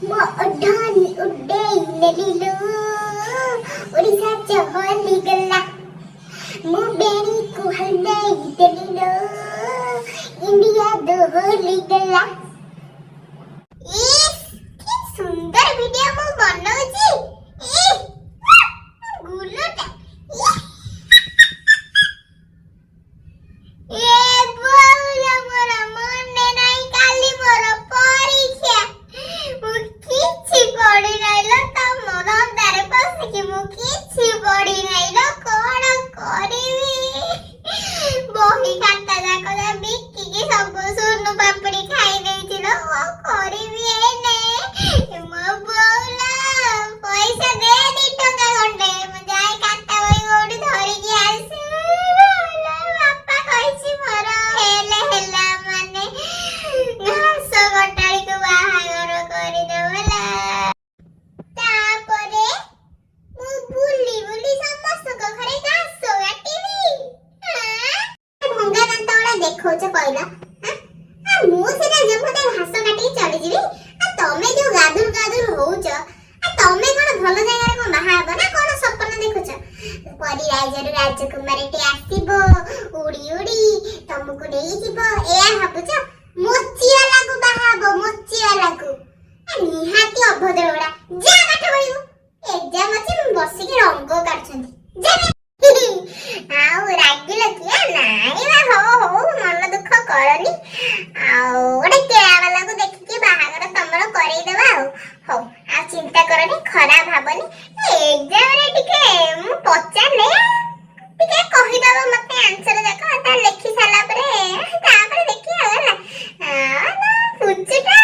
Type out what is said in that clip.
ମୋ ଓଢ଼ଣୀ ଉଡେଇ ନେଲିଲୋ, ଓଡ଼ିଶା ଚହଲି ଗଲା। ମୁଁ ବେଣୀକୁ ହଲେଇ ଦେଲିଲୋ, ଇଣ୍ଡିଆ ଦୋହଲି ଗଲା। ଇସ୍, କି ସୁନ୍ଦର ଭିଡିଓ ମୁଁ ବନଉଛି! ଇସ୍, ଗୁଲୁଟା। ଏ ବୋଉଲୋ, ମୋର ମନେ ନାହିଁ, କାଲି ମୋର ପରୀକ୍ଷା। ମୁଁ କିଛି ପଢି ନାହିଁ ଲୋ। ତମ ଧନ୍ଦାରେ ପଶିକି ମୁଁ କିଛି ପଢି ନାହିଁ ଲୋ। କଣ କରିବି? ବହି ଖାତା ଯାକ ଯା ବିକିକି ସବୁ ସୁନୁ ପାମ୍ପୁଡି ଖାଇ ଦେଇଛି ଲୋ। କଣ କରିବି ଏଇନେ? ମୋ ବୋଉଲୋ, ପଇସା ଦେ 2 ଟଙ୍କା ଖଣ୍ଡେ, ମୁଁ ଯାଇ ଖାତା ବହି କୋଉଠି ଧରିକି ଆସିବି। ବାପା କହିଛି ମୋର ହେଲେ ହେଲା ମାନେ ଘାସ କଟାଳିକୁ ବାହାଘର କରିଦବ ହେଲା। ତାପରେ ମୁଁ ବୁଲି ବୁଲି ସମସ୍ତଙ୍କ ଘରେ ଘାସ କାଟିବି। ଆଁ? ଭଙ୍ଗା ଦାନ୍ତ ଗୁଡା ଦେଖଉଛ କହିଲ ଆଁ? ଆ, ମୁଁ ସିନା ଯେମିତି ଘାସ କାଟିକି ଚାଲିଯିବି, ଆଉ ତମେ ଯୋଉ ଗାଦୁର ଗାଦୁର ହଉଛ, ଆ ତମେ କଣ ଭଲ ଜାଗାରେ କଣ ବାହା ହବ ନା କଣ ସପନ ଦେଖୁଛ? ପରୀ ରାଜ୍ୟରୁ ରାଜକୁମାରୀଟି ଆସିବ ଉଡି ଉଡି ତମକୁ ନେଇଯିବ, ଏୟା ଭାବୁଛ? ମୋଚି ବାଲାକୁ ବାହା ହବ, ମୋଚି ବାଲାକୁ। ଆ, ନିହାତି ଅଭଦ୍ର ଗୁଡା। ଯା ପାଠ ପଢିବୁ, ଏକ୍ଜାମ ଅଛି। ମୁଁ ବସିକି ରଙ୍ଗ କାଟୁଛନ୍ତି, ଯା। ଆଉ ରାଗିଲ କି? ଆ, ନାଇଁ ବା, ହଉ ହଉ, ମନ ଦୁଃଖ କରନି। ଆଉ ଗୋଟେ କେଳା ବାଲାକୁ ଦେଖିକି ବାହାଘର ତମର କରେଇଦବା। ଆଉ ହଉ, ଆଉ ଚିନ୍ତା କରନି, ଖରାପ ଭାବନି। ଏକ୍ଜାମରେ ଟିକେ ମୁଁ ପଚାରିଲେ ଟିକେ କହିଦବ ମତେ ଆନ୍ସର ଯାକ। ତା ଲେଖି ସାରିଲା ପରେ ତାପରେ ଦେଖିବା, ହେଲା? ପୁଚୁଟା।